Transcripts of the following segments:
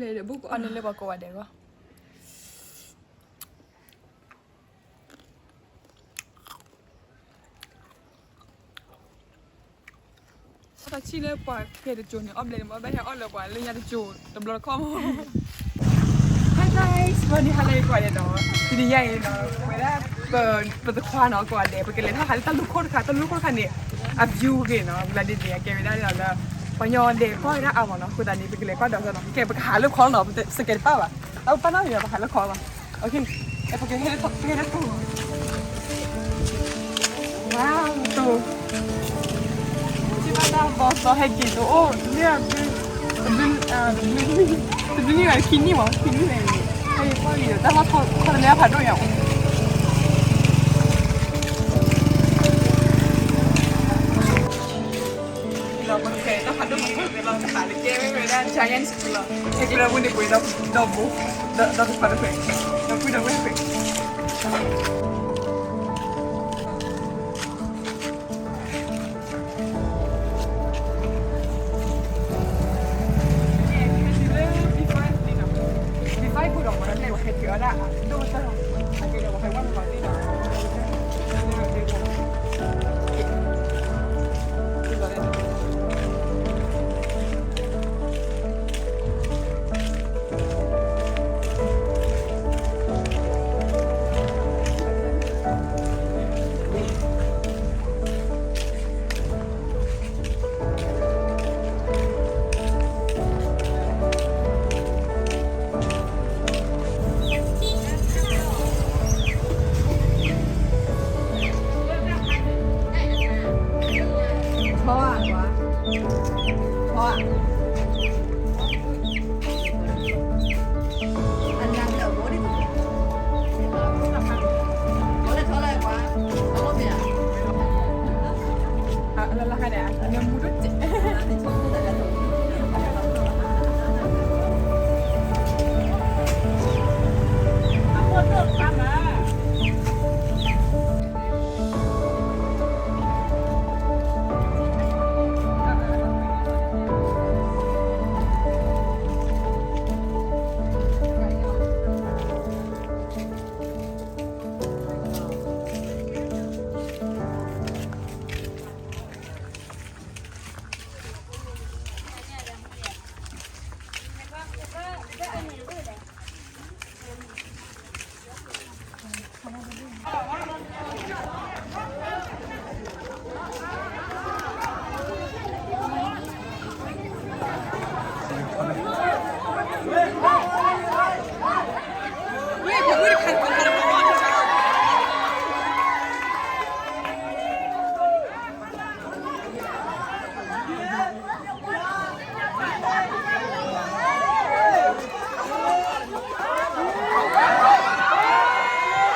ဘျဲၣ်ဒီးဘူးကအီၣ်န့ၣ်လၢပှၤကိးဂၤဒဲးဂီၢ် ဆီတဆံလၢပှၤကဲတစိၤန့ၣ် အီၣ်ဘျဲၣ်န့ၣ် မ့ၢ်ဘၣ်ဟဲအီၣ်လၢပှၤလၢညါတစိၤတဘျီတခီၣ်မး Hi guys, ဝဲန့ၣ်ဟါလၢယကွၢ်ဒဲးနီၤ တနံၤညါအံၤနီၤ ဝဲဒၣ် ပ ပသခွါနီၤ ကိးဂၤဒဲး ပကလဲၤထီၣ်ဟးလၢတၢ်လူၢ်ခိၣ်တခါ တၢ်လူၢ်ခိၣ်တခါန့ၣ် အ view ဂ့ၤနီၤ လၢဒ်န့ၣ် အကဲဝဲဒၣ်လၢ ပှၤညီဒဲးကွၢ်ဝဲဒၣ်အါမးနီၤ အဃိသတးန့ၣ် ပကလဲၤကွၢ်ဒီးစ့ၢ်နီၤ ကဲ ပကဟးလၢခီလီၤနီၤ ပစကဲတပၣ်ဘၣ် တၢ်ပပၣ်နီတမံၤဘၣ် ပဟးလၢခီလီၤ Okay, ပကဟဲလၢခီ ပကဟဲလၢခီ Wow, တိၤ ထံၣ်ဘၣ်တၢ်ဘီသီဟဲက့ၤတအိၣ် တဘျုး တဘျုး တဘျုးနံၣ်ဘၣ် ခံနံၣ်မး ခံနံၣ်န့ၣ် ဟဲက့ၤပှၢ်လံဒီး တၢ်လီၢ်ထီခီတလဲဖးဒိၣ်ညါ ဒီးပကဲတၢ်ဖးဒိၣ်မး ပကဲလီၤ ကဟးလၢကဲဝဲဒၣ် Giant လီၤ ဟဲကဲလၢဝ့ၢ်န့ၣ်ကွံာ်ဒီး ဒီးဘိ ဒီး ဒီးပဖးဒိၣ်ကွံာ် ဒီးကွံာ်ဒီးဝ့ၢ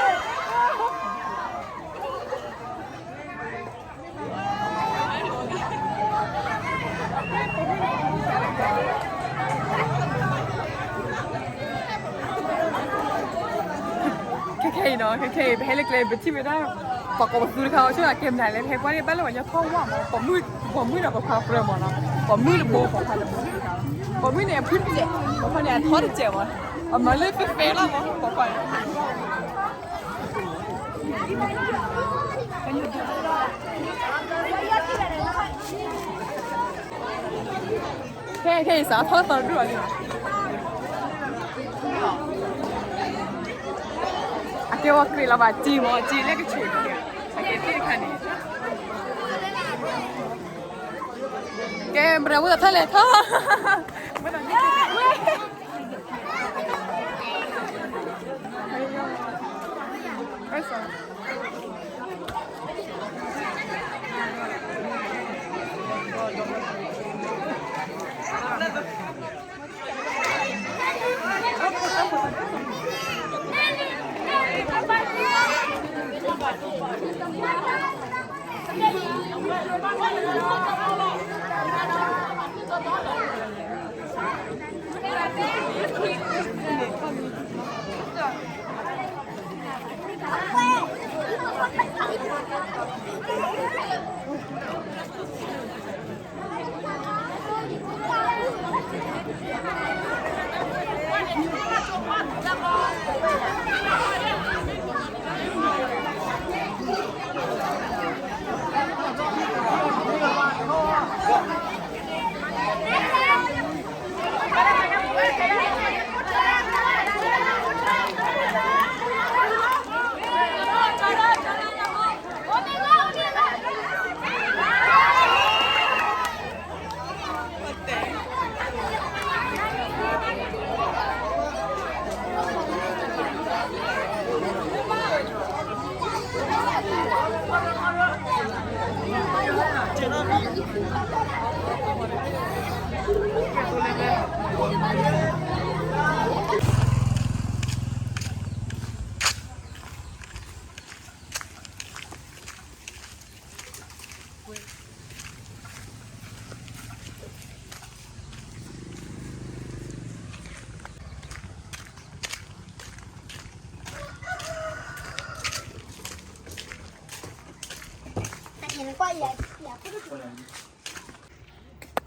်ကွံာ် ခဲခဲအံၤနီၤ ခဲခဲအံၤ ပဟဲလၢကျဲ ပထံၣ်ဝဲဒၣ် ပှၤကိးပသူတခါ အီၤဆိၣ်အကဲမနုၤလဲၣ် ပဟဲကွၢ်န့ၣ် ဘၣ်လၢပှၤညီဖီၣ်ဝါမး ပိာ်မုၣ် ပိာ်မုၣ်ဒီးပိာ်ခွါပြၢမးနီၤ ပိာ်မုၣ်တဘိ ပိာ်ခွါတဘိ ပိာ်မုၣ်န့ၣ် အဖုၣ်တစဲး ပိာ်ခွါန့ၣ် အထီတစဲးမး အမၤလၢဖဲဖဲလီၤမး ပိာ်ခွါန့ၣ် ခဲခဲအံၤ စးထီၣ်သီဒိၣ်လီၤန့ၣ် အကဲဝဲကြ့လီၤဘၣ် စံမး စံလၢကဆူၣ်န့ၣ် အကဲသ့ၣ်တခါန့ၣ် ကဲ ပတၢ်ဝဲသးထီၣ်လဲၣ်ထီၣ်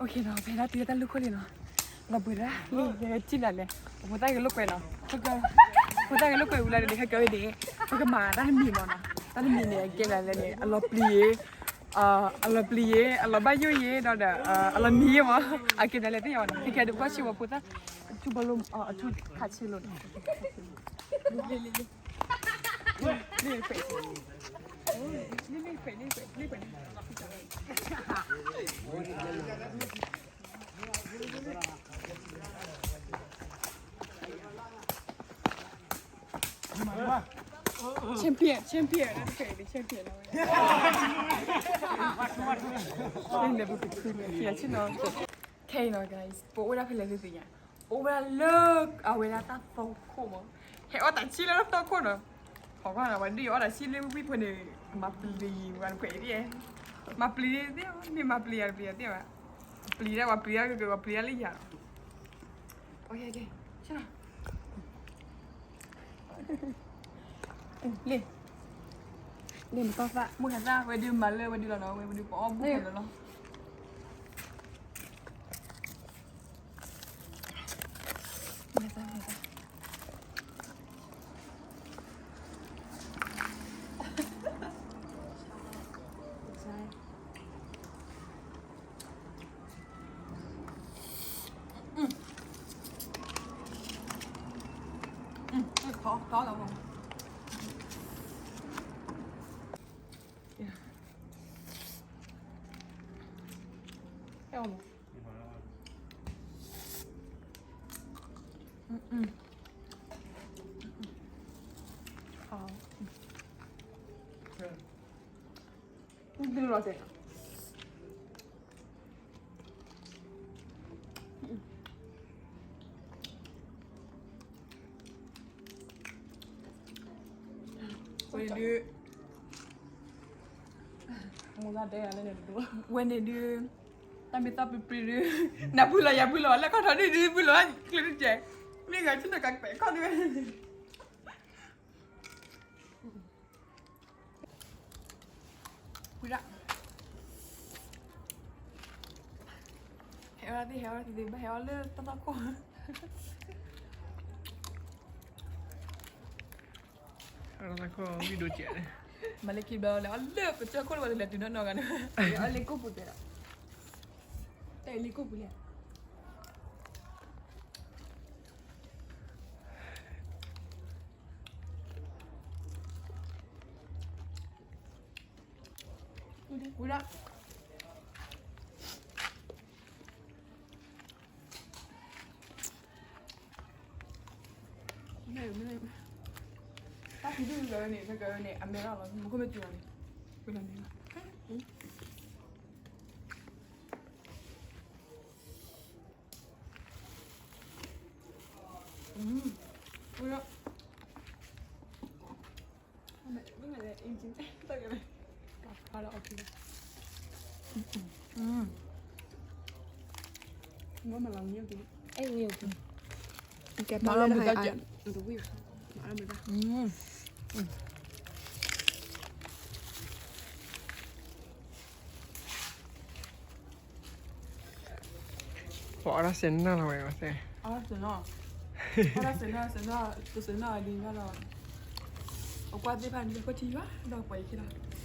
OK နီၤ, ဖဲဒၣ်တုၤလၢတၢ်လူၢ်ခိၣ်လံနီၤ, လီၤဘှံးဒၣ်လံ, ယကထံၣ်နၤလဲၣ်, ဖိသၣ်ဂ့ၤလိာ်ကွဲနီၤ, ဖိသၣ်ဂ့ၤလိာ်ကွဲဝံၤလၢ်န့ၣ် ခဲကဝဲဒၣ်, ပကမၤတၢ်တမံၤမးနီၤ, တၢ်တမံၤန့ၣ် အကဲဘျုးလဲၣ်န့ၣ် အလီၤပျံၤယ့, အလီၤပျံၤယ့, အလီၤဘၣ်ယိၣ်ယ့, ဒီး အလီၤမံၤယ့မး, အကဲဘျုးလဲၣ်သ့ၣ်ညါဝဲနီၤ, ခဲကဲဒုးကွၢ်ဆံးဝဲဖိသၣ်, အထူၣ်ဘီလိၣ်, အထူၣ်ခးဆံးလိာ်နီၤ, လ့ၣ်လ့ၣ်လ့ၣ် champion champion champion ခဲအံၤနီၤ guys ပအိၣ်ဝဲဒၣ်ဖဲလဲၣ်သ့ၣ်ညါ, အိၣ်ဝဲဒၣ်လၢ အဝဲဒၣ်တၢ်သီခိၣ်မး, ဟဲအီၣ်တၢ်ဆံးလၢတၢ်သီခိၣ်နီၤ, ဟီၣ်ကွၢ်နီၤ ပှၤဒုးအီၣ်တၢ်ဆံးလၢဝံၣ်ဖိန့ၣ်, မၤပျံၤယံၤဝဲနခွဲးဒ်, မၤပျံၤသ့ၣ်, မ့ၢ်မၤပျံၤယၤတပျံၤယၤသ့ၣ်ဘၣ်, ပျံၤဒၣ်ပှၤပျံၤဒၣ်ကကပျံၤဒၣ်လၢယၤလီၤ, လ့ၣ်, လ့ၣ်မတသၣ်, မုၢ်ဟဲသၣ်ဝဲဒုးမၤလၢဝဲဒုးလီၤနီၤ, ဝဲဒုးပအီၣ်ဘူၣ်ဖဲလၢလီၤ ဝဲဒုး, ဝဲန့ၣ်ဒုး, တၢ်မ့ၢ်သီပျံၤပျံၤဒုး, နၢ်ပူၤလီၤယၤပူၤလီၤ လၢကီၢ်ထီဒုးဒုးပူၤလီၤ, ကျဲတကဲး, မ့ၢ်ဂၤဆ့ၣ်နီၤကးပဲာ်ခီၣ်ဒုး ဝံၤဒၣ်, ဟဲအီၣ်သ့ၣ် ဟဲအီၣ်သ့ၣ်သ့ၣ် ဘၣ်ဟဲအီၣ်လၢတၢ်သီခိၣ်, တၢ်သီခိၣ်ဝံၣ်ဒိၣ်ကဲး, မၤလၢခံဘျီလဲၤအီၣ်လၢကစၢၢ်ခိၣ်လၢပှၤတလဲၤတုၤနီၢ်နီၢ်ဂၤန့ၣ်, အီၣ်လၢကိၣ်ပူၤတဲဒီး, တၢ်အံၤလၢကိၣ်ပူၤလဲၣ် ဝံၤဒၣ်, တၢ်ဖံးဒုၣ်ကဝဲန့ၣ် ကဝဲန့ၣ် အမဲာ်ထီၣ်လီၤ မူခိၣ်မ့ၢ်တုၤလီၤန့ၣ်, ဝံၤလီၤန့ၣ်လီၤ, ဝံၤလီၤ. ပှၤအီၣ်တၢ်စဲးနၢ်လီၤဝဲ, အီၣ်တၢ်စဲးနၢ်, အီၣ်တၢ်စဲးနၢ်, စဲးနၢ်, စဲးနၢ်ဒ်န့ၣ်လီၤ, အကွၢ်သ့ၣ်တဖၣ်န့ၣ် လၢခိၣ်ထံယွၤ ဒီးပှၤအံၤခံလီၤ.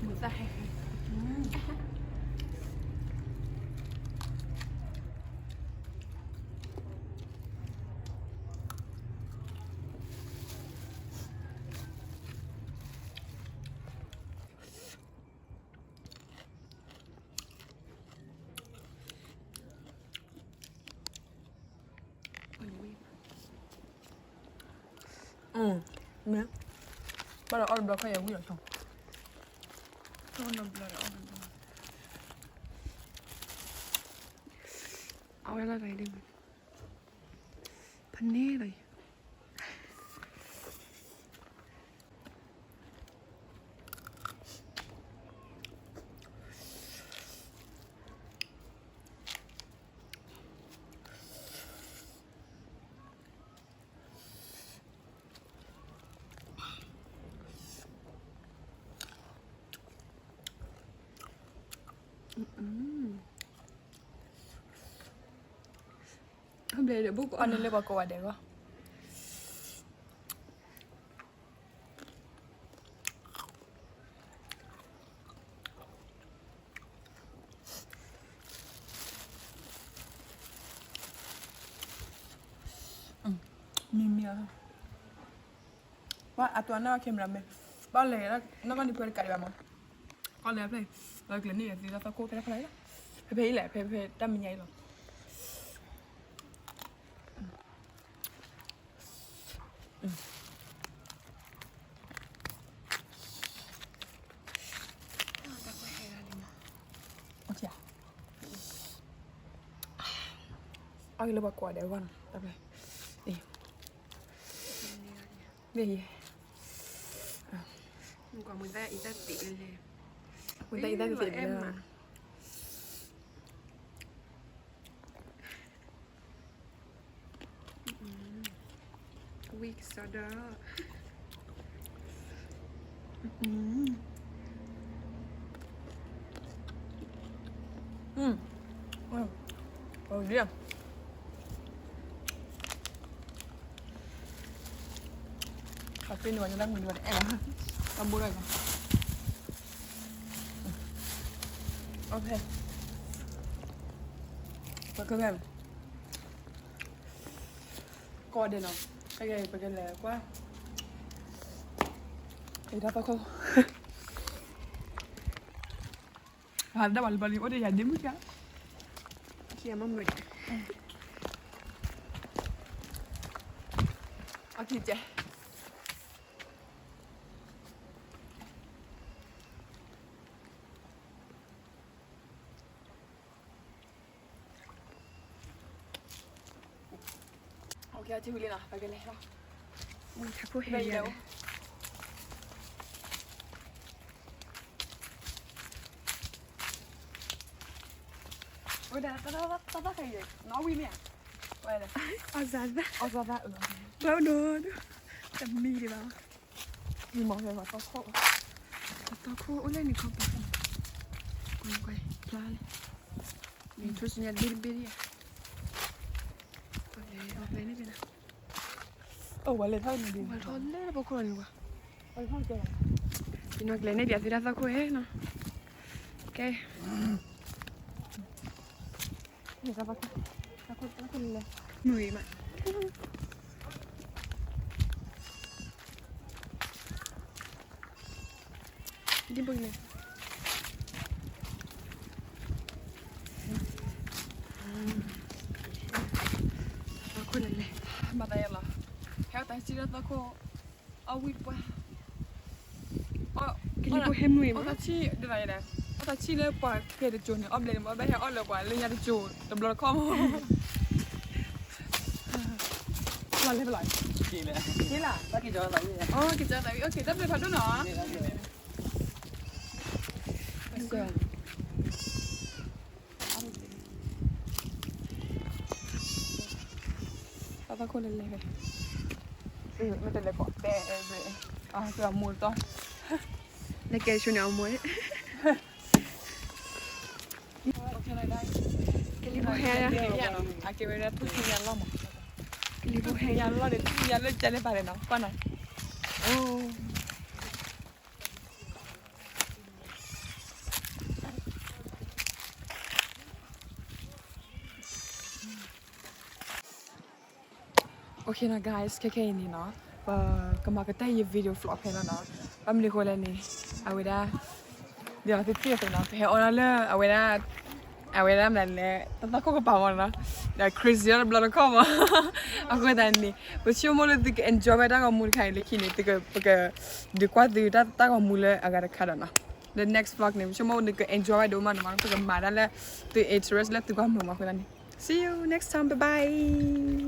မုာ်သၣ်ဟဲဟဲ. Mẹ, bác là order block hay là quy là không? Order block là order block. Order block này đi. Phần này rồi. ဘျဲၣ်ဒီးဘိၣ်ကီး အီၣ်န့ၢ်လၢပှၤကိးဂၤဒဲးဂီၢ်. မံၤမံၤအီၤ, ဘၣ်အတုၤအနီၢ် camera မ့ၢ် ဘၣ်လဲၤနီၢ်ကီၢ်န့ၣ် ပှဲၤတကးဒံးဘၣ်မး, ကီၢ်လဲၤဖျဲၣ်, လီၤကျဲၤန့ၢ်ယၤသ့လၢသီခိၣ်ဖဲတၢ်ဖျါအံၤလီၤ, ဖဲဖဲအံၤလဲၣ် ဖဲဖဲတၢ်မဲာ်ညါအံၤလီၤ. Okay. အီၣ်က့ၤလၢပှၤကိးဂၤဒဲးအဂီၢ်နီၤ, တၢ်ဖျါ, အ့ၣ်, မ့ၢ်ယဲ, မ့ၢ်တၢ်အံၤတၢ်သ့ၣ်လဲၣ်, မ့ၢ်တၢ်အံၤတၢ်သ့ၣ်လဲၣ်. ဝံၢ်ကစီဒီး, အ ပှၤသ့န့ၢ်ဝဲန့ၣ်တၢ်မုာ်န့ၢ်ဝဲတအဲၣ်လီၤ, တၢ်ဘိၣ်ထီၣ်အံၤလီၤ. Okay. ပကလဲၤ, ကိးဂၤဒဲးနီၤ, ကဲ ပကလဲၤကွၢ်, အံၤတၢ်သီခိၣ်, ဟးဒၣ်ဝဲလၢဘၣ်လံ အိၣ်ဒီးယၤဒ့မုၣ်ကါ, အခံမ့ၢ်မုာ်, အခံကဲ Okay, အထံဝံၤလံနီၤ, ပကလဲၤလီၤ. ဝံၤထးခိၣ်ဟဲယၤ, ဝဲဒၣ်တၢ်တၢ်တၢ်တၢ်ခဲအံၤ, နီၣ်ဝံၤမ့ၢ်ဧါ, ဝဲဒၣ် အီၣ်စၢ်သၣ်, အီၣ်စၢ်သၣ်, အၢ ကျီဒိၣ်ဒိၣ်, တမံၤဒံးဘၣ်. မ့ၢ်မ့ၢ်ပှၤသီခိၣ်, ပှၤသီခိၣ်အိၣ်လၢန့ၣ်ခီပၤ, ကွၢ်ကွၢ်ဖျါလံ, မ့ၢ်ထိၣ်ဆူညါဘ့ၣ်တဘ့ၣ်ဧါ, ပှၤလဲၤအီၤကျဲန့ၣ်တဂၤ, အိၣ်ဝဲလဲၤထီၣ်န့ၣ်ဒံး, ဝဲထီၣ်လဲၤလၢပခိၣ်လီၤန့ၣ်ဝဲ, ပှၤလဲၤထီၣ်ကျဲ, ယနီၢ်ကျဲန့ၣ်ဒံး အသုတၢ်သီခိၣ်ဟဲနီၤ, ကဲ မုာ်ဂ့ၤမး, ဒ်ဘိန့ၣ်, သီခိၣ်လဲၤလဲၤ, မၤသးယဲလီၤ, ဟဲအီၣ်တၢ်ဆံလၢသီခိၣ်, အီၣ်ဝံၣ်ပှၢ် ကလံၤဖိဟဲမုာ်အံၤမး, အီၣ်တၢ်ဆံ, ဒ်သိးယဲဒၣ်, အီၣ်တၢ်ဆံလၢပှၤကဲတစိၤန့ၣ် အီၣ်ဘျဲၣ်န့ၣ် မ့ၢ်ဘၣ်ဟဲအီၣ်လၢပှၤလၢညါတစိၤ တဘျီတခီၣ်မး, လီၤလဲၤဖဲလီၤ, က့ၤလၢ, က့ၤလၢ, က့ၤကၢသးဝံၣ်, က့ၤကၢသးဝံၣ်, okay တၢ်ဘျုးဖးဒိၣ်နီၤ, တၢ်သီခိၣ်လဲၤလဲၤဖဲ, မ့ၢ်တလဲၤကိးတဲ, အမိၢ်တီ, လဲၤကဲဆိန့ၣ်အမိၢ်, ကလံၤဖိဟဲ, အကဲဝဲဒၣ်ထူၣ်စုညါလီၢ်မး, ကလံၤဖိဟဲညါလီၢ်ဒီး ထူၣ်စုညါလၢကဲလၢပာ်လဲၣ်နီၤ, ကွၢ်နီၤ, အိၣ် Okay နီၤ guys ခဲခဲအံၤန့ၣ်နီၤ ပကမၤကတၢၢ်ယ video vlog ဖဲလီၤနီၤ ဘၣ်မနုၤဃိလဲၣ်န့ၣ် အဝဲဒၣ် ဒ်သိးသုသ့ၣ်ညါနီၤ ပဟဲအီၣ်ဒၣ်လၢ အဝဲဒၣ် အဝဲဒၣ်မနုၤလဲၣ် တၢ်သီခိၣ်ကပၤမးနီၤ ဒီး crazy တဘျီတခီၣ်မး အဃိသတးန့ၣ် ပဆိကမိၣ်လၢသုက enjoy ဝဲတၢ်ဂီၤမူတခါအံၤလၢခံန့ၣ် ပက ဒုးကွၢ်သုတၢ်ဂီၤမူလၢအဂၤတခါဒီးနီၤ လၢ next vlog န့ၣ် ပဆိကမိၣ်နက enjoy ဝဲဒိၣ်မးန့ၣ်မး ပကမၤဒၣ်လၢ သု interest လၢသုကွၢ်မုာ်မးအဃိသတးန့ၣ် see you next time bye bye